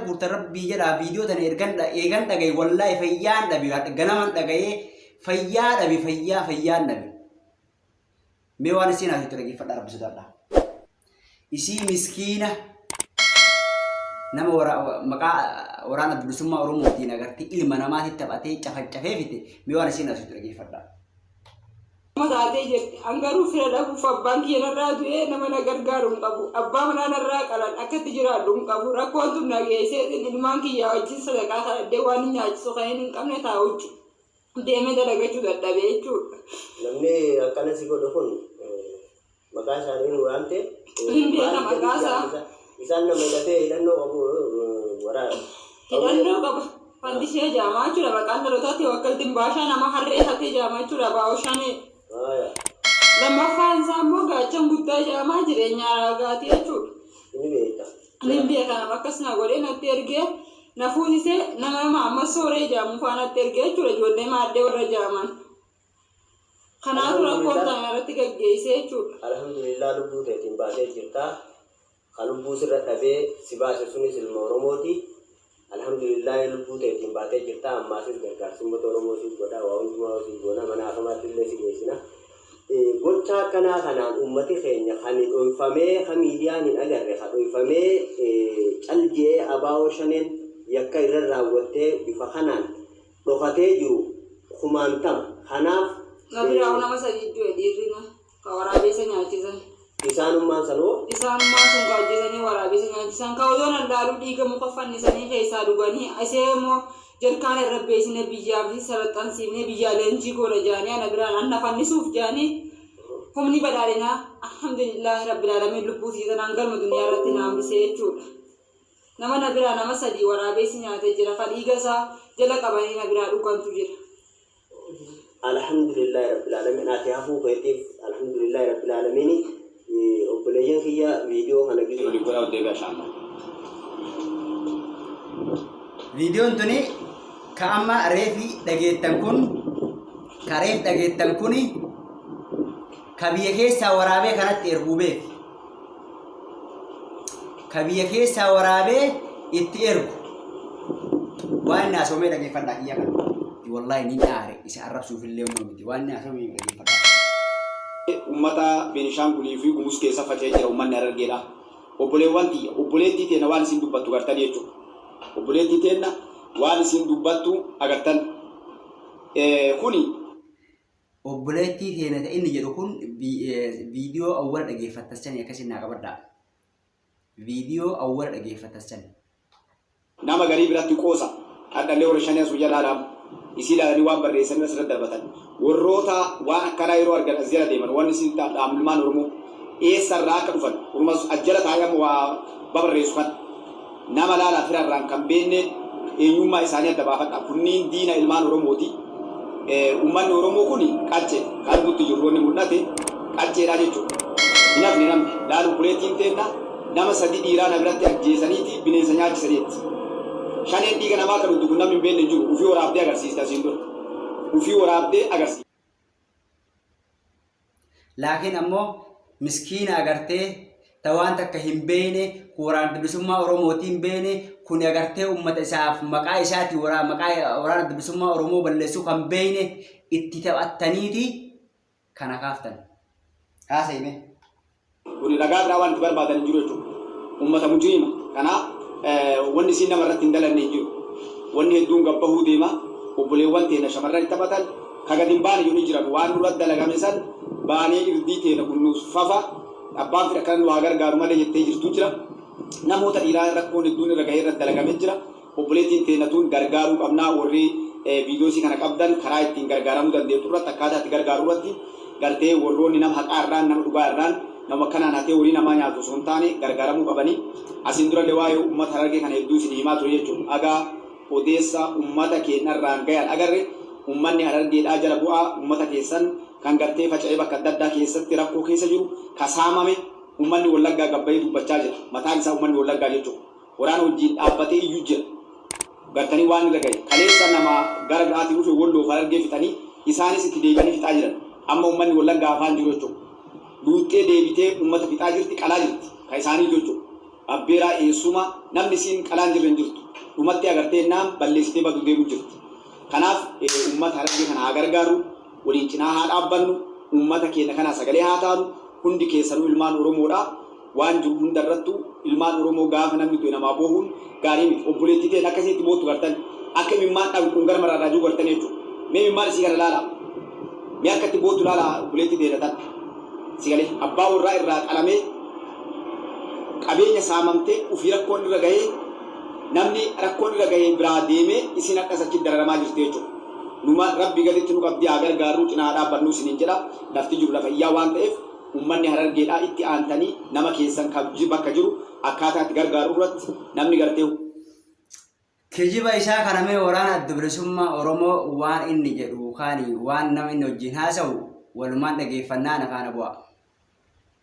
Guurtan rabbii jedhaa viidiyoo tana ergan eegan dhagaye wallaahi fayyaan dhabe ganaman dhagayee fayyaa dhabe fayyaa fayyaan dhabe. Mee waan isiin haasoftu dhaggeeffadhaa rabbi sodaadhaa. Isii miskiina nama maqaa waraana bilisummaa Oromootiin agartee ilma namaatti taphatee cafacafee fite mee waan isiin haasoftu dhaggeeffadhaa. Nama taatee jirti. An garuu fira dhabuuf abbaan kiyya narraa du'ee nama na gargaaru hin qabu. Abbaa manaa narraa qalan akka itti jiraadhu hin qabu. Rakkoon tun na geesseetiin ilmaan kiyyaa wajjin sadaqaa kadhadhee waan hin nyaachisu kan hin qabne taa'u deemee dalagachuu dadhabe jechuudha. Namni akkana si godhu kun maqaa isaanii nu waamte. Hin beeka maqaa isaa. Isaan nama hidhatee hidhannoo qabu waraana. Hidhannoo qaba. Fandishee jaamaa jechuudha. Maqaan dhalootaatti Wakkaltiin Baashaa nama harree hatee jaamaa jechuudha. Baa'oo Shanee. Lammaffaan isaa immoo Gaachan Guddaa jaamaa jireenya Araagaatii jechuudha. Ni beekta. Nin beeka nama akkas na godhee natti ergee na fuusisee nama Maammas Sooree jaamu faa natti ergee jechuudha. Ijoollee maaddee warra jaaman. Kanaatu rakkoon tana irratti gaggeessee jechuudha. Alhamdulillah lubbuu teetiin baatee jirta. Ka lubbuu sirra dhabee si baase sunis ilma Oromooti. Alhamdulillaahi lubbuu teetiin baatee jirta. Ammaasis gargaarsi ummata Oromoo siif godha. Waa hundumaa siif goona. Mana akamaatti illee si geessina. Gochaa akkanaa kanaan ummati keenya kan dhoyfamee ka miidiyaan hin agarre ka dhoyfamee cal je'ee ABO Shaneen yakka irra raawwattee bifa kanaan dhokatee jiru kumaantama. Kanaaf. Na biraa nama sadii du'e dhiirrinu ka waraabeessa nyaachisan. Isaanummaan san hoo? Isaanummaan sun ka ajjeesanii waraabeessa nyaachisan ka odoo nan laaluu dhiiga muka fannisanii keessaa dhuganii isee immoo jarkaana irra beeysine biyyaaf salaxxansiifnee biyyaa leenjii goona jaanii ana biraan anna fannisuuf jaanii humni badhaadhinaa alhamdulillaahi rabbil aalamiin lubbuu tiyya tanaan galma duniyaa irratti na hambisee jechuudha. Nama na biraa nama 3 waraabeessi nyaatee jira ka dhiiga isaa jala qabanii na biraa dhugantu jira. Alhamdulillahi rabbil alamin ati hafuu keetiif alhamdulillahi rabbil alamin obboleeyyan kiyya video kana gizee Waliif godhaa ol deebi'aa inshallah. Viidiyoon tuni ka amma reefi dhageettan kun ka reef dhageettan kuni ka biyya keessaa waraabee kanatti erguu beeki. Ka biyya keessaa waraabee itti ergu. Waan inni haasawmee dhageeffadhaa kiyya kana. Wallaahi ni aare isa arrabsuuf illee immoo miti. Waan inni haasawmee dhageeffadhaa. Ummata Beenishaangulii fi Gumuz keessa faca'ee jira ummanni Harargeedha. Obboleewwan tiyya, obboleettii teenna waan isiin dubbattu gartanii jechuudha. Obboleettii teenna waan isiin dubbattu agartan. Kuni. Obboleettii teena ta inni jedhu kun viidiyoo awwala dhageeffattas sani akkasiin naa qabadhaa. Viidiyoo awwala dhageeffattas sani. Nama garii biratti qoosa. Hadhallee warri shanee asuma jala laalaamu. Isii laalanii waan barreessanii asirra darbatan. Warroota waan akkanaa yeroo argan as jala deeman wanni isin dhaamu ilmaan Oromoo eessa irraa akka dhufan orma as jala taa'ee amma waa babarreessu kana. Nama laalaa fira irraan kan beenne eenyummaa isaanii adda baafadhaa. Kunniin diina ilmaan Oromooti. Uummanni Oromoo kun qaccee ka argutti jirru wanni mul'ate qacceedha jechuudha. Hin hafne namni. Laal obboleettiin teenna nama sadi dhiiraa na biratti ajjeesaniiti bineensa nyaachisaniitti. Shaneen dhiiga namaa kan dhugdu kun namni hin beekne hin jiru. Ufii waraabdee agarsiiste asiin dura. Ufii waraabdee agarsiiste. Laakiin ammoo miskiina agartee ta waan takka hin beeyne kun waraana bilisummaa Oromootii hin beeyne kun agartee ummata isaaf maqaa isaatii maqaa waraana bilisummaa Oromoo balleessuu kan beeyne itti taphattaniiti kana kaaftan. Haasa'ime. Kuni ragaa biraa waan itti barbaadan hin jiru jechuudha. Ummata mujriima. Kana wanni isiin nama irratti hin dalanne hin jiru. Wanni hedduun gad bahuu deema. Obboleewwan teenna shamarran itti taphatan ka gad hin baane jiru ni jiran. Waan nurratti dalagame san baanee irdii teena kun nuuf fafa. Abbaan fedhe akkana nu haa gargaaru malee jettee jirtu jira. Namoota dhiiraa rakkoon hedduun irra gahee irratti dalagame jira. Obboleettiin teenna tun gargaaruu qabna. Warri video isii kana qabdan karaa ittiin gargaaramuu dandeettu irratti akkaataa itti gargaaru irratti gartee warroonni nama haqaa irraan nama dhugaa irraan nama akkanaan hatee horii namaa nyaatu osoo hin taane gargaaramuu qabani. Asiin durallee waa'ee ummata Harargee kana hedduu isinii himaa ture jechuudha. Haga odeessa ummata keenna irraan gayan agarre ummanni Harargeedhaa jala bu'aa ummata keessan kan gartee faca'ee bakka adda addaa keessatti rakkoo keessa jiru ka saamame ummanni Wallaggaa gad bahee dubbachaa jira. Mataan isaa ummanni Wallaggaa jechuudha. Waraana wajjiin dhaabbatee iyyu jira. Gartanii waan irra gahe. Kaleessa nama gara biraatii dhufe Wolloof Harargee fixanii isaanis itti deebi'anii fixaa jiran. Amma ummanni Wallaggaa hafaa hin jiru jechuudha. Luuxxee deebitee ummata fixaa jirti, qalaa jirti. Ka isaaniitu jechuudha. Abbeeraa, eessuma, namni isiin qalaa hin jirre hin jirtu. Dhumattee agartee jennaan balleessitee baduu deemu jirti. Kanaaf uummata Harargee kana haa gargaarru, waliin cinaa haa dhaabbannu, uummata keenya kanaa sagalee haa taanu, hundi keessanuu ilmaan Oromoodha. Waan jiru hunda irrattuu ilmaan Oromoo gaafa namni du'e namaa boohuun gaarii miti. Obboleettii teenya akka isiin itti boottu gartan, akka imimmaan dhanquun gara maraarraa jiru gartan jechuudha. Mee imimmaan isii kana laalaa. Mee akka itti boottu laalaa obboleettii teenya tan. Si galee abbaa warraa irraa qalamee qabeenya saamamtee ufii rakkoon irra gahee namni rakkoon irra gahee biraa deemee isiin hadhas achitti dararamaa jirti jechuudha. Numa rabbi gaditti nu qabdii haa gargaarruu cinaa haa dhaabbannuu isiniin jedha. Lafti jiru lafa iyyaa waan ta'eef ummanni Harargeedhaa itti aantanii nama keessan ka bakka jiru akkaataa itti gargaarru irratti namni gartee Kijiba isaa kana mee waraana Adda Bilisummaa Oromoo waan inni jedhu kaani waan nama inni wajjin haasawu walumaan dhageeffannaa na faana bu'aa.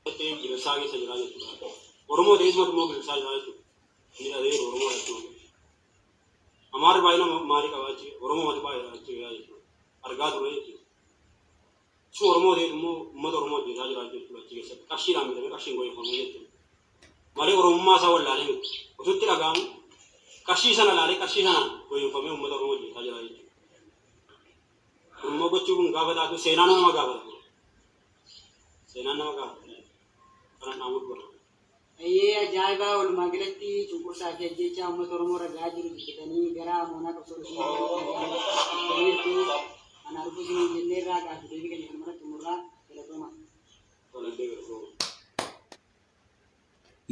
Ta'ee gidirsaa keessa jira jechuudha. Oromoo ta'ee isumatu immoo gidirsaa jira jechuudha. Inni dhalee Oromoo jechuudha. Amaarri baay'ina maalii qaba jechuudha. Oromoo matu baay'ee jechuudha jechuudha. Argaa turre jechuudha. Su Oromoo ta'etu immoo uummata Oromoo ajjeesaa jira jechuudha achi keessatti. Qarshiidhaan bitamee qarshiin goyifamee jechuudha. Malee Oromummaa isaa wallaalee miti. Otutti dhaga'amu qarshii sana laalee qarshii sanaan goyifamee uummata Oromoo ajjeesaa jira jechuudha. Kun immoo gochii kun gaafa taatu seenaa nama gaafata. Seenaan nama gaafata. Kana dhaamuuf godha. Eeyyee ajaa'ibaa walumaa galatti cunqursaa fi ajjeechaa uummata Oromoo irra gahaa jiru jibbitanii gara moonaa qabsoo bilisummaa Oromoo jirtu. Anaa dhufuu isiniin jenneerraa gaaffii deebii keenya kanuma irratti xumurraa galatoomaa.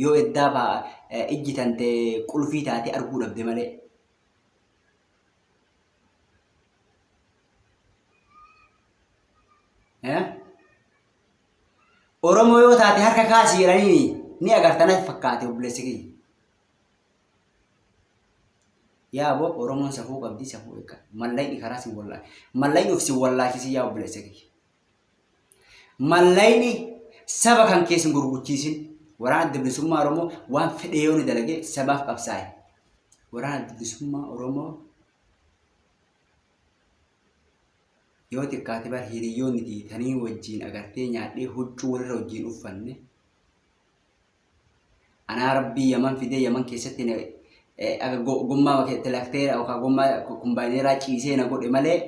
Yoo eddaa faa ijji tante qulfii taatee arguu dhabde malee. Eh? Oromoo yoo taate harka kaasi jedhaniini ni agarta natti fakkaate obboleessi kiyya. Yaa aboo Oromoon safuu qabdi safuu eeggadhu. Mallayni karaa sin wallaa mallayni of sin wallaalchisin yaa obboleessa kiyya. Mallayni saba kan kee sin gurguchiisin. Waraana Adda Bilisummaa Oromoo waan fedhe yoo ni dalage sabaaf qabsaa'e. Waraana Adda Bilisummaa Oromoo Yoo xiqqaate bar hiriyyoonni tiyya tanii wajjiin agartee nyaadhee huccuu walirra wajjiin uffanne anaa rabbii yaman fidee yaman keessatti na aga gommaa tilakteera yookaan gommaa kumbaayineeraa ciisee na godhe malee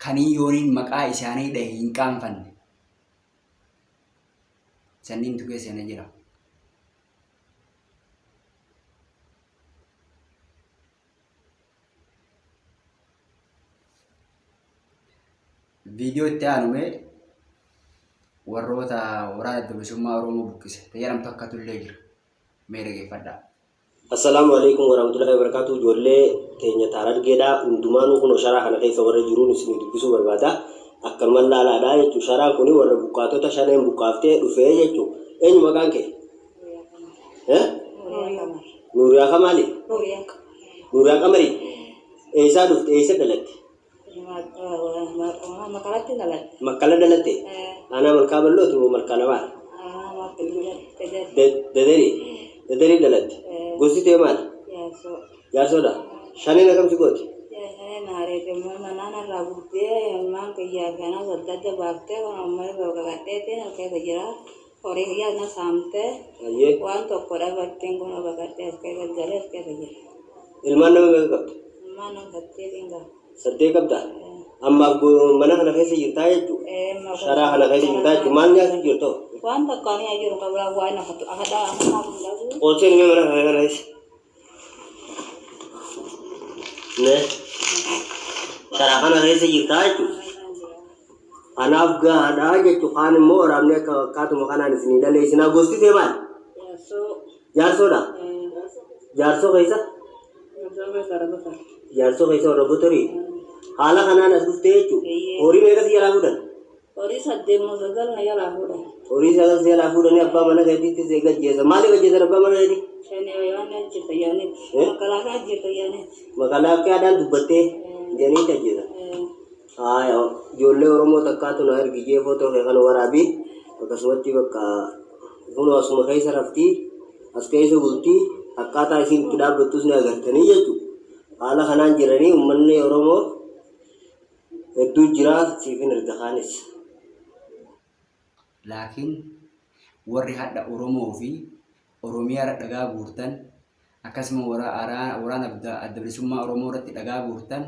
kanii yooniin maqaa isaanii dhahe hin qaanfanne. Sanniintu keessa na jira. Viidiyoo itti aanu mee warroota waraana adda bilisummaa Oromoo buqqise ta jedhamtu akkatu illee jira. Mee dhageeffadhaa. Assalaamu Aleykum Warahmatullahi Wabarakatuh Ijoollee teenya ta Harargeedha hundumaanuu kunoo sharaa kana keessa warra jiruun isinii dubbisuu barbaada akkanuman laalaadha jechuu sharaan kuni warra buqqaatota shaneen buqqaaftee dhufee jechuu eenyu maqaan kee eh Nuuriyaa Kamaali Nuuriyaa Qamarii eessaa dhufte eessa dhalatte Makalatti dhaladhe. Makkala dhalatte aanaa malkaa bal'ooti moo malkaa lamaati Dadarii Dadarii dhalatte gosti tee maali Jaarsoo. Jaarsoodha shaneen akkam si gooti Shaneen haareete manaan irraa guddee ilmaan kiyyaa fi anaas adda adda baaftee kan ammayyaa baqaqadheetiin keessa jira. Horii kiyyaas na saamtee Hayyee waan tokko dhabattiin kun baqadhee as keessa galee as keessa jira. Ilmaan nama meeqa qabda? Ilmaan nama saddeetiin qaba. Saddeet qabda? Ammaaf mana kana keessa jirtaa jechuu? Sharaa kana keessa jirtaa jechuu? Maal nyaatu jirta? Waan tokko ani jiru qabu waan afatu afadhaa afadhaa kun dhabu. Ol seeni mee mana kana keessa. Ne? Sharaa kana keessa jirtaa jechuu? Kanaaf gahaadha jechuu kaan immoo waraabni akka akkaatuma kanaan isinii dhalee isinaa gosti tee maali? Jaarsoo. Jaarsoodha? Jaarsoo keessa? Jaarsoo keessa warra botorii? Haala kanaan as dhuftee jechuudha. Eeyyee. Horii meeqa si jalaa fuudhan? Horii saddeet moo sagal na jalaa fuudhan. Horii sagal si jalaa fuudhanii abbaa mana keetiitti si gajjeessa. Maaliif ajjeesan abbaa mana keetii? Shanii waan ajjeesa jaanitti. Eh? Makalaakaa ajjeesa jaanitti. Makalaakkaadhaan dubbattee jedhaniitti ajjeesan. Haaya ijoollee Oromoo takkaatu na ergi jee footoo kee kana waraabi akkasumatti bakka kunoo asuma keessa raftii as keessa bultii akkaataa isiin itti dhaabbattus ni agartanii jechuudha. Haala kanaan jiranii uummanni Oromoo hedduu jira siifin erga kaanis. Laakiin warri hadha Oromoo fi Oromiyaa irra dhagaa guurtan, akkasuma waraana Adda Bilisummaa Oromoo irratti dhagaa guurtan,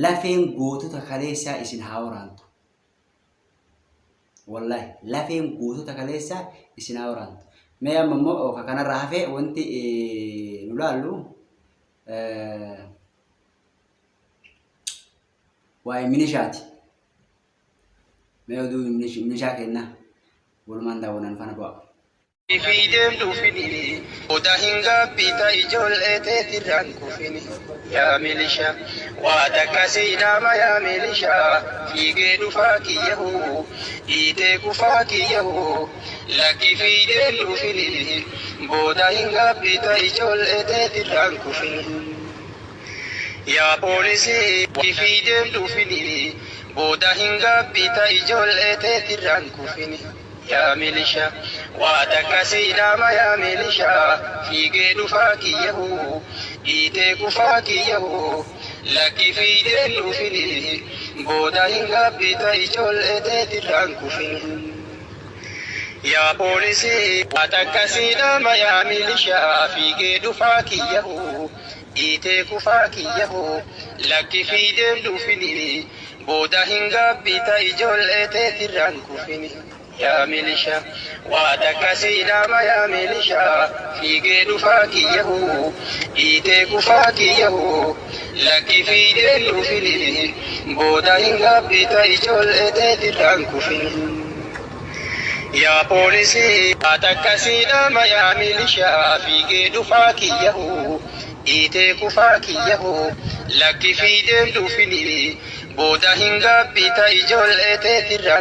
lafeen gootota kaleessaa isin haa waraantu. Wallaahi lafeen gootota kaleessaa isin haa waraantu. Mee amma immoo ka kanarraa hafe wanti nu laallu waa'ee milishaati. Mee oduu milishaa kennaa walumaan daawwannaan faana bu'aa. Fiideen dhufini oda hin gaabbita ijoollee teetirraan kufini yaa milisha waa takka siidhaama yaa milisha fiigee dhufaa kiyyahu dhiitee kufaa kiyyahu lakki fiideen dhufini booda hin gaabbita ijoollee teetirraan kufini. Yaa poolisii fiideen dhufini booda hin gaabbita ijoollee teetirraan kufini. Yaa milisha waa takka siidhaama yaa milisha fiigee dhufaa kiyyahu dhiitee kufaa kiyyahu lakki fiideen dhufini booda hin gaabbita ijoollee teetirraan kufini. Yaa poolisii waa takka siidhaama yaa milisha fiigee dhufaa kiyyahu dhiitee kufaa kiyyahu lakki fiideen dhufini booda hin gaabbita ijoollee teetirraan kufini. Yaa milisha waa takka siidhaama yaa milisha fiigee dhufaa kiyyahu dhiitee kufaa kiyyahu lakki fiideen dhufini booda hin gaabbita ijoollee teetirraan kufini. Yaa poolisii waa takka siidhaama yaa milisha fiigee dhufaa kiyyahu dhiitee kufaa kiyyahu lakki fiideen dhufini booda hin gaabbita ijoollee teetirraan.